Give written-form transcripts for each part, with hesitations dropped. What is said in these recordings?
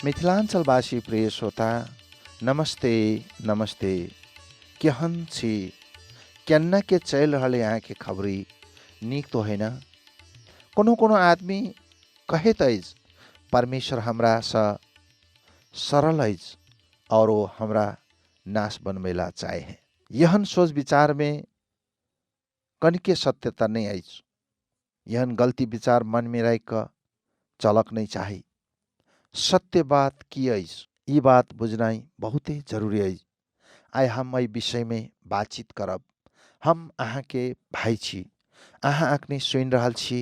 मिथिलाञ्चलवासी प्रिय श्रोता, नमस्ते नमस्ते। केहन छी? केन्ना के चलि रहल अहाँके खबरी? नीक तो है न? कोनो कोनो आदमी कहैत अछि, परमेश्वर हमरासँ सरल अछि और ओ हमरा नाश बनबैला चाहे है। एहन सोच विचारमे कनिके सत्यता नहि अछि। एहन गलती विचार मनमे राखि कऽ चलक नहि चाही। सत्य बात की अछि, ई बात बुझनाइ बहुते जरूरी अछि। आइ हम एहि विषयमे बातचीत करब। हम अहाँके भाइ छी। अहाँ अखनी सुनि रहल छी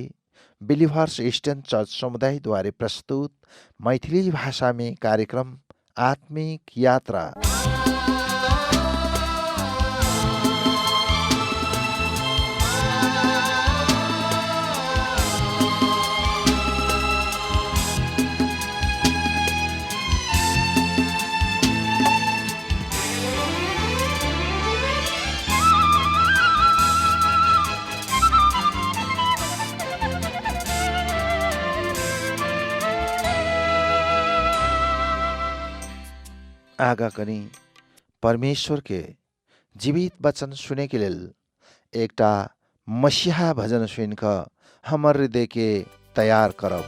बिलिभर्स ईस्टर्न चर्च समुदाय द्वारे प्रस्तुत मैथिली भाषामे कार्यक्रम आत्मिक यात्रा। आगा कनी परमेश्वर के जीवित वचन सुने के लेल एकटा मसीहा भजन सुनि कऽ हमर हृदय के तैयार करब।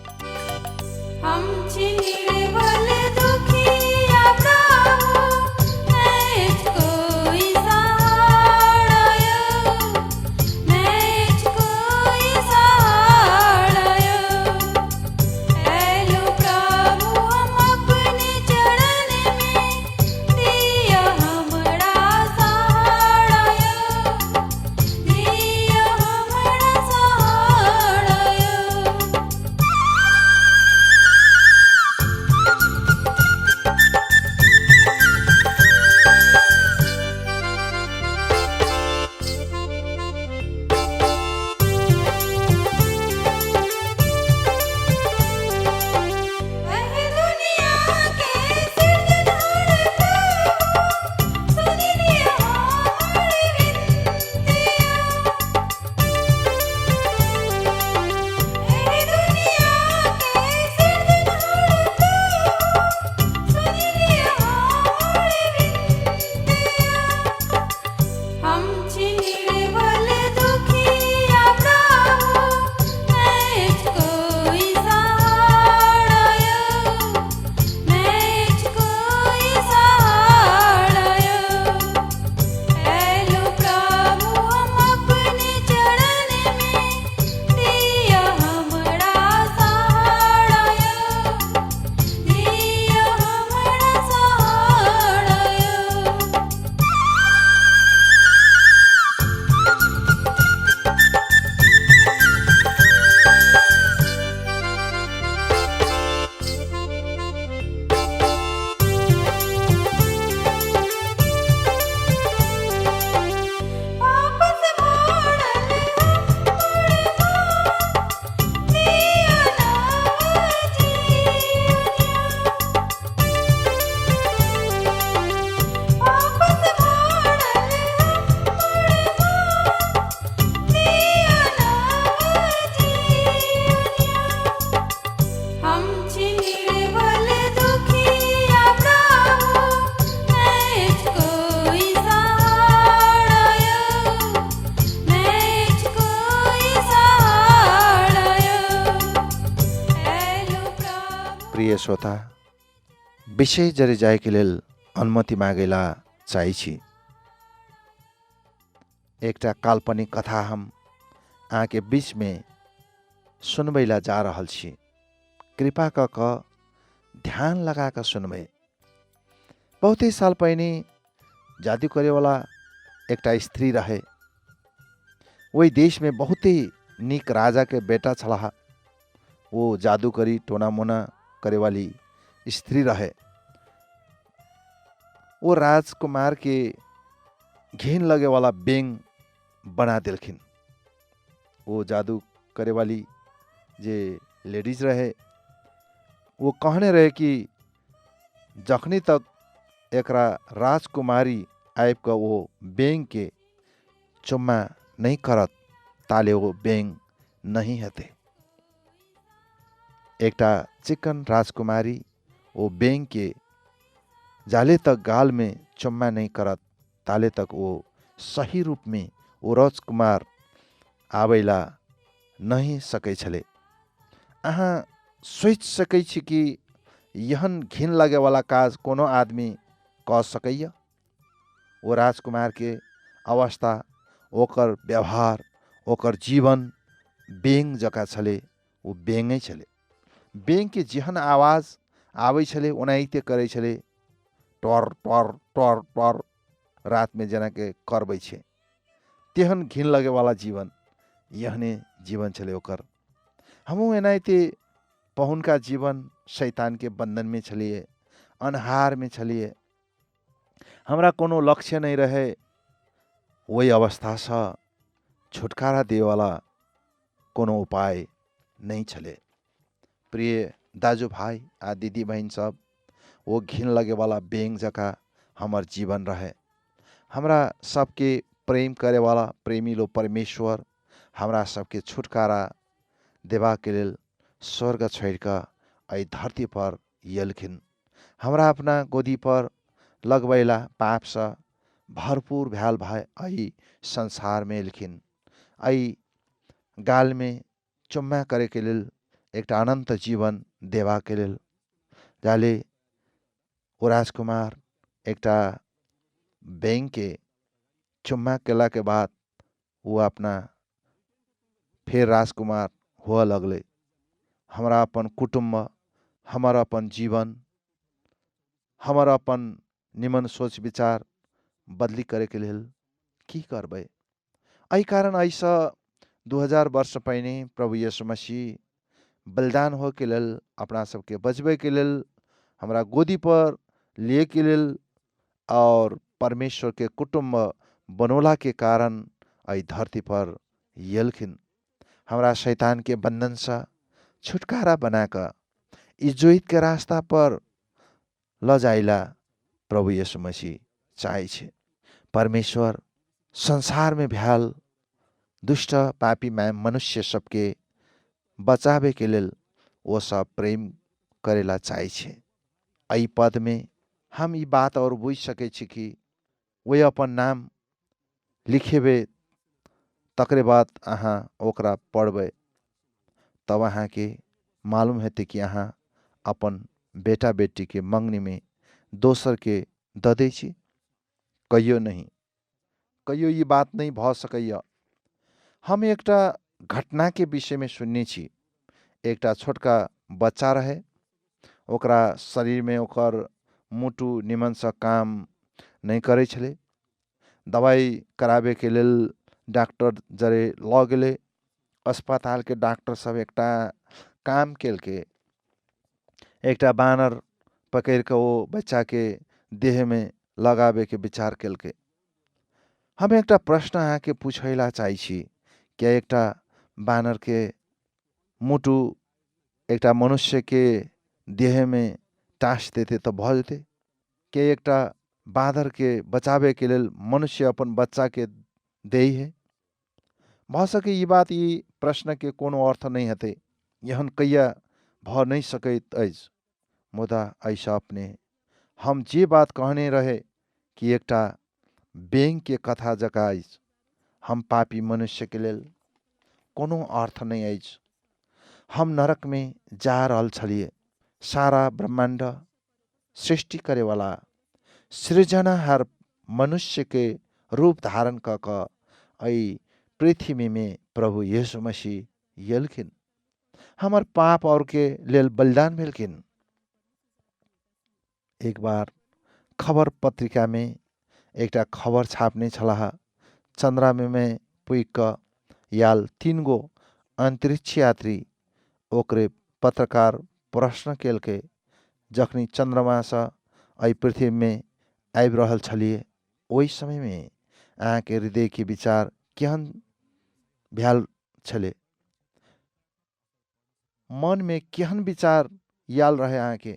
हम छी निर्बल दुखिया प्रभु, मैं कोई सहारायो, मैं कोई सहारायो। ऐलो प्रभु हम अपने चरण में, दिया हमरा सहारायो, दिया हमरा सहारायो। एहि दुनिया के सिरजनहार प्रभु, सुनि लिअ हमर विनतिया। एहि दुनिया के सिरजनहार प्रभु, सुनि लिअ हमर विनतिया। हम छी निर्बल दुखिया प्रभु, मैं कोई सहारायो, मैं कोई सहारायो। ऐलो प्रभु हम अपने चरण में, दिया हमरा सहारायो, दिया हमरा सहारायो। वापस मोड़ल हमर दिया जीवनिया। वापस मोड़ल हमर दिया जीवनिया। हम छी निर्बल दुखिया प्रभु, मैं कोई सहारायो, मैं कोई सहारायो। ऐलो प्रभु। प्रिय श्रोता, विषय जरे जायके लेल अनुमति मागेला चाहै छी। एकटा काल्पनिक कथा हम अहाँके बीचमे सुनबै ला जा रहल छी। कृपा कऽ कऽ ध्यान लगा कऽ सुनबै। बहुते साल पहिने जादू करेवाला एकटा स्त्री रहे। ओहि देशमे बहुते नीक राजाके बेटा छलाह। ओ जादूकरी टोना मोना करेवाली स्त्री रहे। ओ राजकुमार के घिन लगेवाला बेंग बना देलखिन। ओ जादू करेवाली जे लेडीज रहे, वो कहने रहे कि जखनी तक एकरा राजकुमारी आबि कऽ ओ बेंग के चुम्मा नहि करत ताले ओ बेंग नहि हेतै। एकटा चिकन राजकुमारी ओ बेंगके जाले तक गालमे चुम्मा नहि करत ताले तक ओ सही रूपमे ओ राजकुमार आबैला नहि सकै छलै। अहाँ सोचि सकै छी कि एहन घिन लगैवला काज कोनो आदमी कऽ सकैए? ओ राजकुमारके अवस्था, ओकर व्यवहार, ओकर जीवन बेङ जकाँ छलै। ओ बेङै छलै। बेङके जेहन आवाज आबै छलै ओनाहिते करै छलै, टर टर टर टर, रातमे जेनाके करबै छै तेहन घिन लगैवला जीवन, एहने जीवन छलै ओकर। हमहूँ एनाहिते पहुनका जीवन शैतानके बन्धनमे छलियै, अन्हारमे छलियै, हमरा कोनो लक्ष्य नहि रहै। ओहि अवस्थासँ छुटकारा दिएवाला कोनो उपाय नहि छलै। प्रिय दाजुभाइ आ दिदी बहिन सब, ओ घिन लगेवाला बेङ जकाँ हमर जीवन रहे। हमरा सबके प्रेम करेवाला प्रेमिलो परमेश्वर हमरा सबके छुटकारा देबाके लेल स्वर्ग छोड़ि कऽ एहि धरती पर एलखिन। हमरा अपना गोदी पर लगबैला पापसँ भरपूर भेल भाइ एहि संसारमे एलखिन। एहि गालमे चुम्मा करैके लेल, एकटा अनन्त जीवन देबाके लेल। जाले ओ राजकुमार एकटा बेङके चुम्मा केलाके बाद ओ अपना फेर राजकुमार हुअ लगलै। हमरा अपन कुटुम्ब, हमर अपन जीवन, हमर अपन निमन सोच विचार बदली करैके लेल की करबै? एहि कारण एहिसँ 2000 वर्ष पहिने प्रभु येशू मसीह बलिदान होइके लेल, अपना सबके बचबैके लेल, हमरा गोदी पर लिएके लेल और परमेश्वरके कुटुम्ब बनौलाके कारण एहि धरती पर एलखिन। हमरा शैतानके बन्धनसँ छुटकारा बना कऽ इजोतके रास्ता पर ल जाइला प्रभु येशू मसीह चाहै छै। परमेश्वर संसारमे भेल दुष्ट पापी मनुष्य सबके बचाबैके लेल ओ सब प्रेम करेला चाहै छै। एहि पदमे हम ई बात और बुझि सकै छी कि ओहि अपन नाम लिखेबै, तकरे बाद अहाँ ओकरा पढ़बै, तब अहाँके मालूम हेतै कि अहाँ अपन बेटा बेटीके मङ्गनीमे दोसरके दऽ दै छी। कहियो नहि, कहियो ई बात नहि भऽ सकैए। हम एकटा घटनाके विषयमे सुनने छी। एकटा छोटका बच्चा रहै, ओकरा शरीरमे ओकर मुटु निमनसँ काम नहि करै छलै। दबाइ कराबैके लेल डॉक्टर जरे लऽ गेलै। अस्पतालके डॉक्टर सब एकटा काम केलकै, एकटा बानर पकड़ि कऽ ओ बच्चाके देहमे लगाबैके विचार केलकै। हम एकटा प्रश्न अहाँके पूछै ला चाहै छी, क्या एकटा बानरके मुटु एकटा मनुष्यके देहमे टाँस देतै तऽ भऽ जेतै? के एकटा बाँदरके बचाबैके लेल मनुष्य अपन बच्चाके दै है? भऽ सकै ई बात, ई प्रश्नके कोनो अर्थ नहि हेतै, एहन कहिया भऽ नहि सकैत अछि। मुदा एहिसँ अपने हम जे बात कहने रहे कि एकटा बेङके कथा जकाँ अछि, हम पापी मनुष्यके लेल कोनो अर्थ नहि अछि। हम नरकमे जा रहल छलियै। सारा ब्रह्माण्ड सृष्टि करेवाला सृजनहार मनुष्यके रूप धारण कऽ कऽ एहि पृथ्वीमे प्रभु येशू मसीह एलखिन, हमर पाप और के लेल बलिदान भेलखिन। एक बार खबर पत्रिकामे एकटा खबर छापने छलाह, चन्द्रमामे पुगि कऽ आयल 3 गो अन्तरिक्ष यात्री। ओकरे पत्रकार प्रश्न केलकै, जखनी चन्द्रमासँ एहि पृथ्वीमे आबि रहल छलियै ओहि समयमे अहाँके हृदयके विचार केहन भेल छलै? मनमे केहन विचार आयल रहै अहाँके?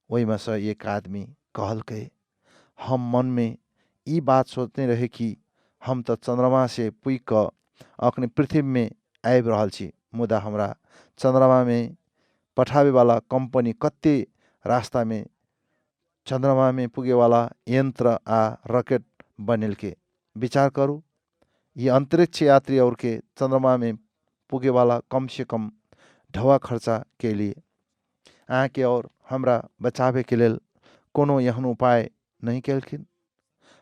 ओहिमे सँ एक आदमी कहलकै, हम मनमे ई बात सोचने रही कि हम तऽ चन्द्रमासँ पुगि कऽ अखन पृथ्वीमे आबि रहल छी, मुदा हमरा चन्द्रमामे पठाबैवला कम्पनी कते रास्तामे चन्द्रमामे पुगेवाला यंत्र आ रॉकेट बनेलके। विचार करू, ये अंतरिक्ष यात्री और के चंद्रमा में पुगेवाला कम से कम ढवा खर्चा के लिए अहाँके और हमरा बचाबेके लेल कोनो एहन उपाय नहि केलखिन।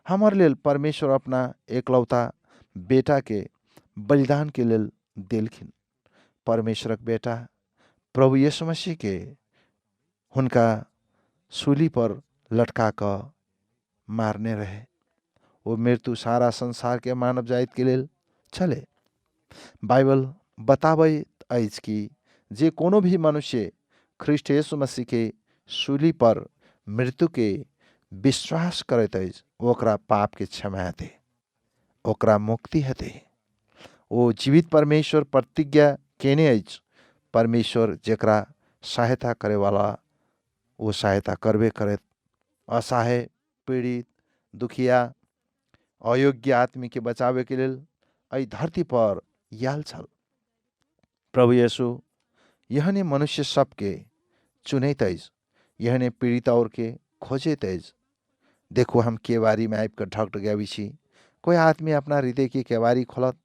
हमर लेल परमेश्वर अपना एकलौता बेटाके बलिदानके लेल देलखिन। परमेश्वरक बेटा प्रभु यीशु मसीहके हुनका सूली पर लटका कऽ मारने रहे। ओ मृत्यु सारा संसारके मानव जातिके लेल छलै। बाइबल बताबैत अछि कि जे कोनो भी मनुष्य ख्रिस्ट यीशु मसीहके सूली पर मृत्युके विश्वास करैत अछि, ओकरा पापके क्षमा हेतै, ओकरा मुक्ति हेतै। ओ जीवित परमेश्वर प्रतिज्ञा केने अछि। परमेश्वर जेकरा सहायता करेवाला ओ सहायता करबे करत। असहाय, पीड़ित, दुखिया, अयोग्य आदमीके बचाबैके लेल एहि धरती पर आयल छल। प्रभु येशू एहने मनुष्य सबके चुनैत अछि, एहने पीड़ित औरके खोजैत अछि। देखू, हम केवारीमे आबि कऽ ढकढकाबै छी। कोइ आदमी अपना हृदयके केवारी खोलत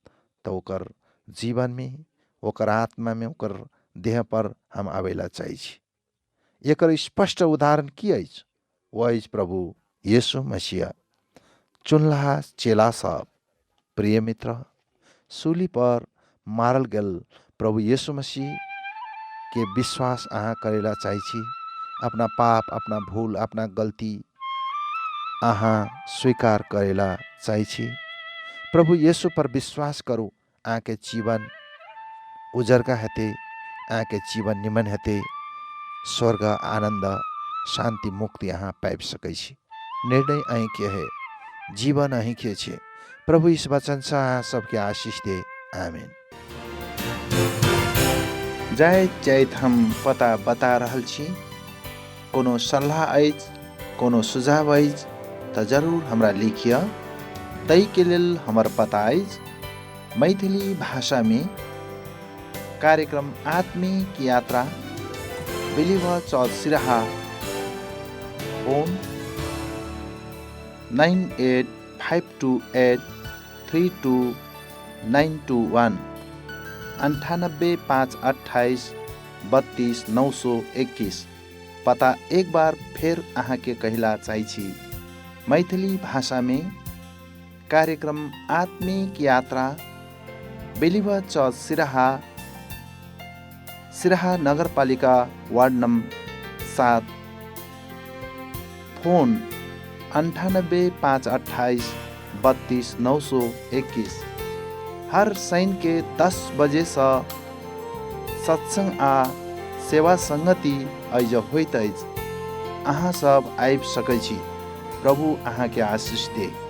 तऽ ओकर जीवनमे, ओकर आत्मामे, ओकर देह पर हम आबै ला चाहै छी। एकर स्पष्ट उदाहरण की अछि? ओ अछि प्रभु यीशु मसीह, चुनलाहा चेला सब। प्रिय मित्र, सूली पर मारल गेल प्रभु यीशु मसीह के विश्वास अहाँ करेला चाहै छी? अपना पाप, अपना भूल, अपना गलती अहाँ स्वीकार करेला चाहै छी? प्रभु यीशु पर विश्वास करू, अहाँके जीवन उजरका हेतै, अहाँके जीवन निमन हेतै, स्वर्ग, आनन्द, शान्ति, मुक्ति अहाँ पाबि सकै छी। निर्णय अहीँके है, जीवन अहीँके छै। प्रभु इस वचनसँ अहाँ सबके आशीष दे। आमीन। जाइत जाइत हम पता बता रहल छी। कोनो सल्लाह अछि, कोनो सुझाव अछि तऽ जरूर हमरा लिखिअ। ताहिके लेल हमर पता अछि मैथिली भाषामे कार्यक्रम आत्मिक यात्रा, believer church Siraha, phone 9852832921, 9852832921। पता एक बार फेर अहाँके कहिला चाहै छी, मैथिली भाषामे कार्यक्रम आत्मिक यात्रा, बेलिभर चर्च सिराहा, सिराहा नगरपालिका वार्ड नम्बर 7, फोन 9852832921। हर शनिके 10 बजेसँ सत्सङ्ग आ सेवा सङ्गति एहिज होइत अछि। अहाँ सब आबि सकै छी। प्रभु अहाँके आशीष दे।